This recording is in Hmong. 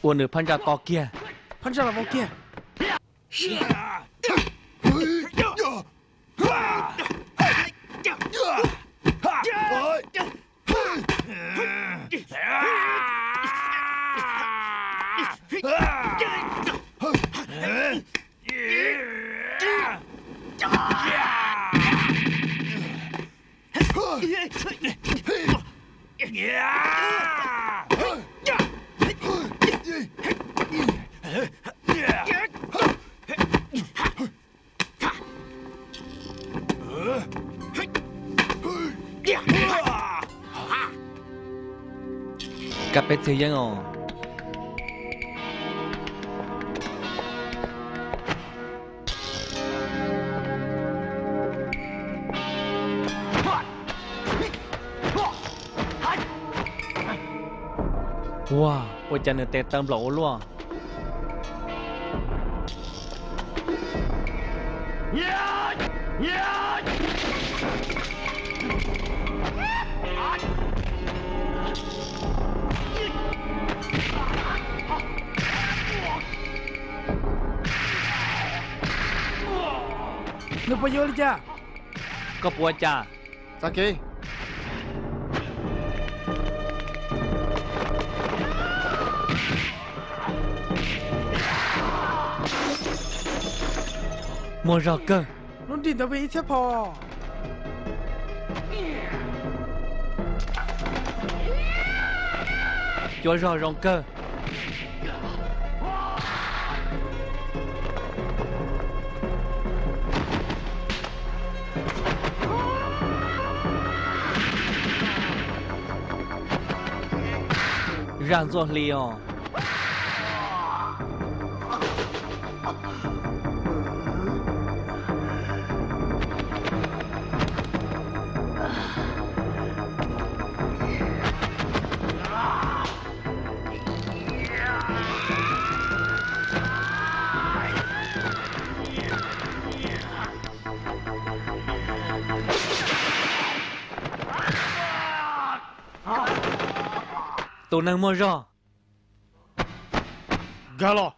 Ua nws phab ntsa to kiag. Phab ntsa los vau kiag. Kab peb txiag yeeb os. Ua, ua cas nws tes taw nplaum ua luaj? Nws puas yuav li cas? Koj puas ua cas? Txav kev. Muaj zog kawg. Lub nrig ntawd pem ib txhiab phom. Cuab zog zoo kawg. Zaj ntxuaj hli os. Tus neeg muaj zog, nkag los.